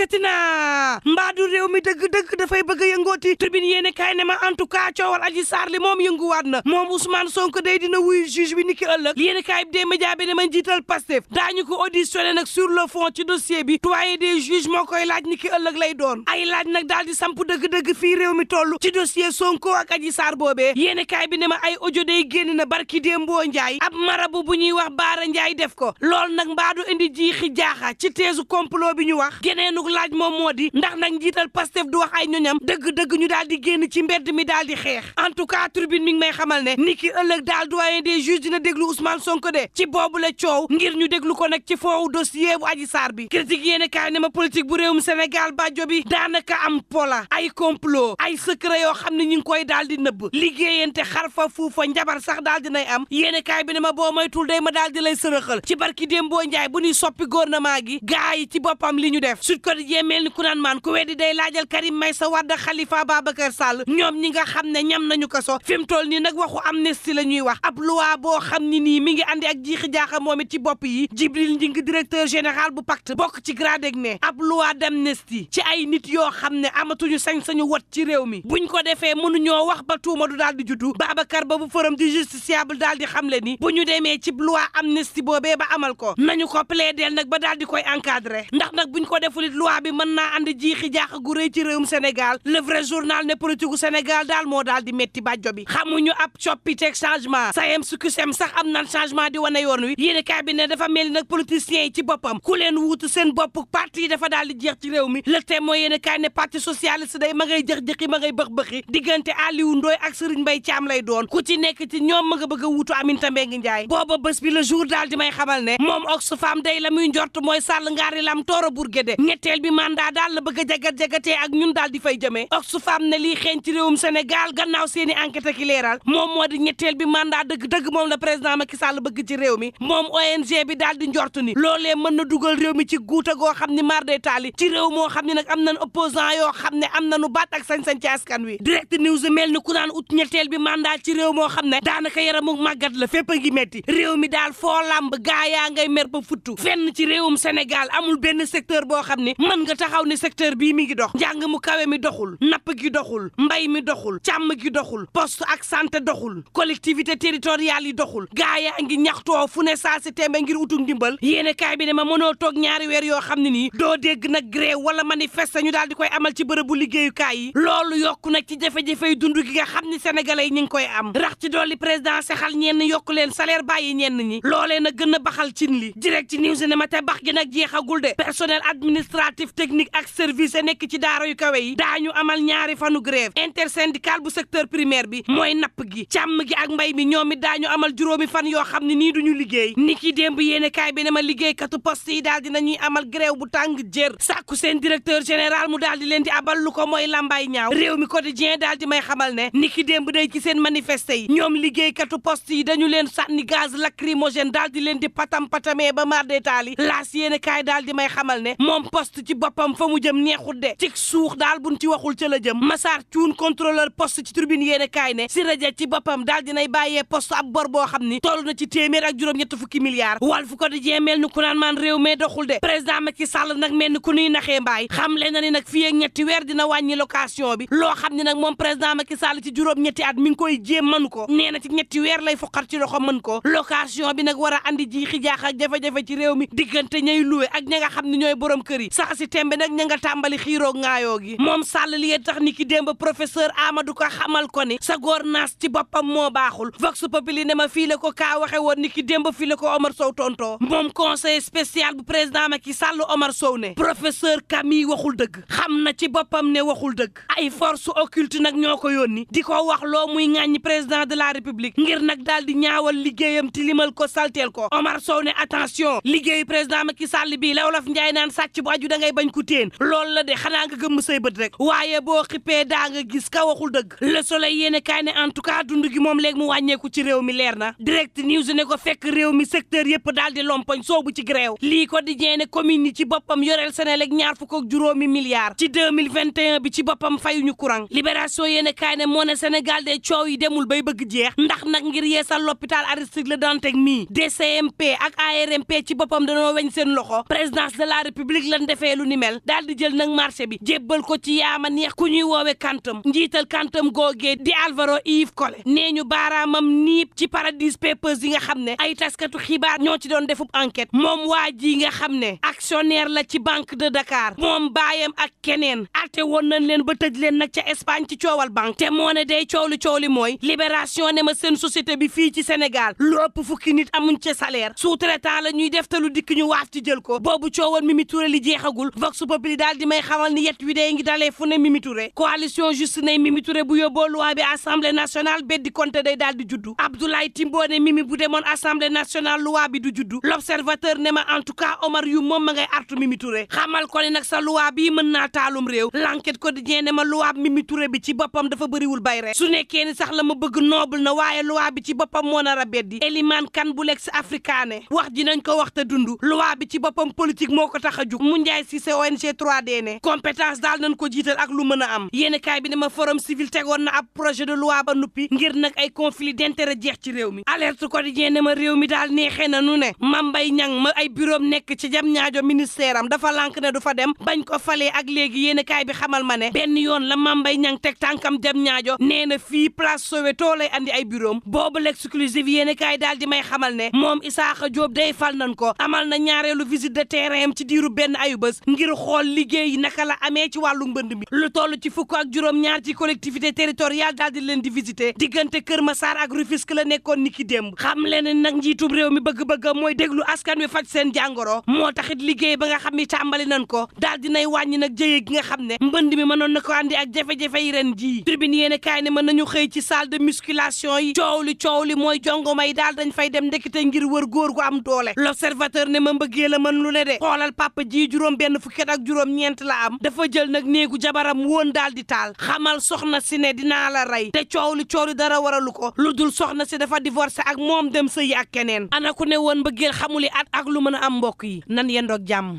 dikkati na mbaadu réew mi dëgg-dëgg dafay bëgg a yëngooti tribune yéene kaay ne ma en tout cas coowal Adji Sarr li moom yënguwaat na moom Ousmane Sonko day dina wuyu juge bi niki ëllëg yéene kaay bi dee média bi ne ma njiital Pastef daañu ko auditionné nag sur le fond ci dossier bi doyen des juges moo koy laaj niki ëllëg lay doon ay laaj nag daal di samp dëgg-dëgg fii réew mi toll ci dossier Sonko ak Adji Sarr boobee yéene kaay bi ne ma ay audio day génn na barki Dembo Njaay ab marabu bu ñuy wax Baara Njaay def ko loolu nag mbaadu indi jiixi jaaxa ci teesu complot bi ñu wax geneenug laaj moom moo di ndax nag njiital Pastef du wax ay ñoñam dëgg-dëgg ñu daal di génn ci mbedd mi daal di xeex en tout cas tribune mi ngi may xamal ne niki ëllëg daal doyen des juges dina déglu Ousmane Sonko de ci boobu la coow ngir ñu déglu ko nag ci foowu dossier bu Adji Sarr bi critique yéene kaay ne ma politique bu réewum Sénégal bàjjo bi daanaka am pola ay complot ay secret yoo xam ne ñu ngi koy daal di nëbb liggéeyante xarfa fuufa njabar sax daal dinay am yéene kaay bi ne ma boo moytul day ma daal di lay sërëxal ci barki Dembo Njaay bu ñuy soppi gouvernement gi gaa yi ci boppam li ñu def Sud Quotidien mel ni ku naan maan ku weddi day laajal Karim Meïssa Wade Khalifa Babacar Sall ñoom ñi nga xam ne ñam nañu kaso fi mu toll nii nag waxu amnistie la ñuy wax ab loi boo xam ni nii mi ngi andi ak jiixi jaaxa moom it ci bopp yi Jibril Njing directeur général bu pacte bokk ci GRADEC ne ab loi d'amnistie ci ay nit yoo xam ne amatuñu sañ-sañu wot ci réew mi buñ ko defee mënuñoo wax ba tuuma du daal di juddu Babacar ba bu forum du justiciable daal di xamle ni bu ñu demee ci loi amnistie boobee ba amal ko nañu ko plaider nag ba daal di koy encadrer ndax nag buñ ko defulit loi bi mën naa andi jiixi jaaxa gu rëy ci réewum Sénégal le vrai journal ne politique gu Sénégal daal moo daal di métti bàjjo bi xamuñu ab coppiteeg changement sayem sukusem sax am nan changement di wane yoon wi yéene kaay bi ne dafa mel ni nag politiciens yi ci boppam ku leen wuutu seen bopp parti yi dafa daal di jeex ci réew mi le Témoin yéene kaay ne parti socialiste day ma ngay jëx-jëxi ma ngay bëx-bëxi diggante Aliou Ndoye ak Serigne Mbaye Thiam lay doon ku ci nekk ci ñoom ma nga bëgg a wuutu Aminata Mbengue Ndiaye booba bés bi le jour daal di may xamal ne moom Oxfam day la muy njort mooy Sall ngaari lam tooro Bourguédé ñetteel bi mandat daal la bëgg a jagat-jagatee ak ñun daal di fay jëmee Oxfam ne lii xeeñ ci réewum Sénégal gannaaw seeni enquête ak leeral moom moo di ñetteel bi mandat dëgg-dëgg moom la président Macky Sall bëgg ci réew mi moom ONG bi daal di njort ni loolee mën na dugal réew mi ci guuta goo xam ni mar day taali ci réew moo xam ne nag am nañ opposant yoo xam ne am nañu baat ak sañ-sañ ci askan wi direct news mel ni ku naan ut ñetteel bi mandat ci réew moo xam ne daanaka yaramu màggat la fépp a ngi metti réew mi daal foo lamb gaa yaa ngay mer ba futtu fenn ci réewum Sénégal amul benn secteur boo xam ne mën nga taxaw ni secteur bii mi ngi dox njàng mu kawe mi doxul napp gi doxul mbay mi doxul càmm gi doxul poste ak santé doxul collectivité territoriale yi doxul gaa yaa ngi ñaxtoo fu ne saa si tembe ngir utuk ndimbal yéene kaay bi ne ma mënoo toog ñaari weer yoo xam ne nii doo dégg nag grève wala manifeste ñu daal di koy amal ci bërëbu liggéeyukaay yi loolu yokku nag ci jafe-jafey dund gi nga xam ni sénégalais yi ñu ngi koy am rax ci dolli président sexal ñenn yokku leen salaire bàyyi ñenn ñi loolee nag gën a baxal cin li direct ci news ne ma te bax gi nag jeexagul de personnel administratif technique ak service nekk ci daara yu kawe yi daañu amal ñaari fanu grève intersyndical bu secteur primaire bi mooy napp gi càmm gi ak mbay mi ñoom it daañu amal juróomi fan yoo xam ne nii duñu liggéey ni ki démb yéene kaay bi ne ma liggéeykatu poste yi daal dinañuy amal grève bu tàng jër sàkku seen directeur général mu daal di leen di abal lu ko mooy lambay ñaaw réew mi quotidien daal di may xamal ne ni ki démb day ci seen manifesté yi ñoom liggéeykatu poste yi dañu leen sànni gaz lacrymogène daal di leen di patam-patamee ba mar de taali laas yéene kaay daal di may xamal ne moom poste ci boppam fa mu jëm neexut de ci suux daal buñ ci waxul ca la jëm Massar Thioune contrôleur poste ci tribune yéene kaay ne si rajo ci boppam daal dinay bàyyee poste ab bor boo xam ni toll na ci téeméer ak juróom-ñett fukki milliards Walf Quotidien mel ni ku naan maan réew mee doxul de président Macky Sall nag mel ni ku nuy naxee mbaay xam le na ni nag fii ak ñetti weer dina wàññi location bi loo xam ne nag moom président Macky Sall ci juróom-ñetti at mi ngi koy jéem mënu ko nee na ci ñetti weer lay foqat ci loxo mën ko location bi nag war a andi ji xijaax ak jafe-jafe ci réew mi diggante ñay luwe ak ña nga xam ne ñooy borom kër yi sax si tembe nag ña nga tàmbali xiiroo ngaayoo gi moom Sall li tax ni ki démb professeur Amadou Ka xamal ko ni sa gouvernance ci boppam moo baaxul Vox Populi ne ma fii la ko kaa waxe woon ni ki démb fii la ko Omar Sow tontoo moom conseil spécial bu président Macky Sall Omar Sow ne professeur Camille waxul dëgg xam na ci boppam ne waxul dëgg ay force occulte nag ñoo ko yónni di ko wax loo muy ŋàññi président de la république ngir nag daal di ñaawal liggéeyam tilimal ko salteel ko Omar Sow ne attention liggéeyu président Macky Sall bii la Wolof Njaay naan sàcc bu aju da ngay bañ ku téen loolu la de xanaa nga gëmm say bët rek waaye boo xippee daa nga gis ka waxul dëgg Le Soleil yéene kaay ne en tout cas dund gi moom léegi mu wàññeeku ci réew mi leer na direct news ne ko fekk réew mi secteur yëpp daal di lompoñ soobu ci grève lii ko di jeene commune yi ci boppam yoreel Senelec ñaar fukk ak juróomi milliards ci 2021 bi ci boppam fayuñu courant libération yéene kaay ne moo ne Sénégal de coow yi demul bay bëgg jeex ndax nag ngir yeesal l'hôpital Aristide Le Dantec mii DCMP ak ARMP ci boppam dañoo weñ seen loxo présidence de la république lan defee defee lu ni mel daal di jël nag marché bi jébbal ko ci yaama neex ku ñuy woowe kantam njiital kantam googee di Alvaro Yves Collé nee ñu baaraamam niip ci Paradise Papers yi nga xam ne ay taskatu xibaar ñoo ci doon defub enquête moom waa ji nga xam ne actionnaire la ci Banque de Dakar moom baayam ak keneen ate woon nañ leen ba tëj leen nag ca Espagne ci coowal banque te moo ne day coow li mooy libération ne ma seen société bi fii ci Sénégal lu ëpp fukki nit amuñ ca salaire sous-traitant la ñuy def te lu dikk ñu waaf ci jël ko boobu coowal Mimi Touré li jeexagul Vox Populi daal di may xamal ni yet wi dee ngi dalee fu ne Mimi Touré coalition juste ne Mimi Touré bu yóbboo loi bi assemblée nationale beddi konte day daal di juddu Abdoulaye Timbo ne Mimi bu demoon assemblée nationale loi bi du juddu l'observateur ne ma en tout cas Omar yu moom ma ngay artu Mimi Touré xamal ko ne nag sa loi bii mën naa taalum réew l'enquête quotidien ne ma loi Mimi Touré bi ci boppam dafa bëriwul bay rek su nekkee ni sax la ma bëgg noble na waaye loi bi ci boppam moo nar a beddi Eliman Kan bu lex africaine wax ji nañ ko wax te dund loi bi ci boppam politique moo ko tax a jug mu njaay si sa ONG 3D ne compétence daal nañ ko jiital ak lu mën a am yéen kaay bi ne ma forum civil tegoon na ab projet de loi ba nuppi ngir nag ay conflit d'intérêt jeex ci réew mi alerte quotidien ne ma réew mi daal neexee na nu ne Mame Mbaye Niang ma ay bureau nekk ci jam ñaajo ministère am dafa lànk ne du fa dem bañ ko falee ak léegi yéen kaay bi xamal ma ne benn yoon la Mame Mbaye Niang teg tànkam jam ñaajo nee na fii place Soweto lay andi ay bureau boobu l'exclusive yéen kaay daal di may xamal ne moom Isaaxa Diop day fal nañ ko amal na ñaareelu visite de terrain am ci diiru benn ayu bés ngir xool liggéey naka la amee ci wàllu mbënd mi lu toll ci fukk ak juróom-ñaar ci collectivité territoriale daal di leen di visiter diggante Kër Massar ak Rufisque la nekkoon niki démb xam leen ne nag njiitub réew mi bëgg-bëgg mooy déglu askan wi faj seen jàngoro moo taxit liggéey ba nga xam ni tàmbali nañ ko daal dinay wàññi nag jëye gi nga xam ne mbënd mi mënoon na ko andi ak jafe-jafe yi ren jii tribune yéene kaay ne mën nañu xëy ci salle de musculation yi coow li mooy jongoma yi daal dañ fay dem ndekete ngir wër góor gu am doole l'observateur ne ma mbëggee la mën lu ne de xoolal papa ji juróom benn fukki ak juróom ñeent la am dafa jël nag néegu jabaram woon daal di taal xamal soxna si ne dinaa la rey te coow li dara waralu ko lu dul soxna si dafa divorcé ak moom dem sëyi ak keneen ana ku ne woon mbëggeel xamuli at ak lu mën a am mbokk yi nan yendoog jàmm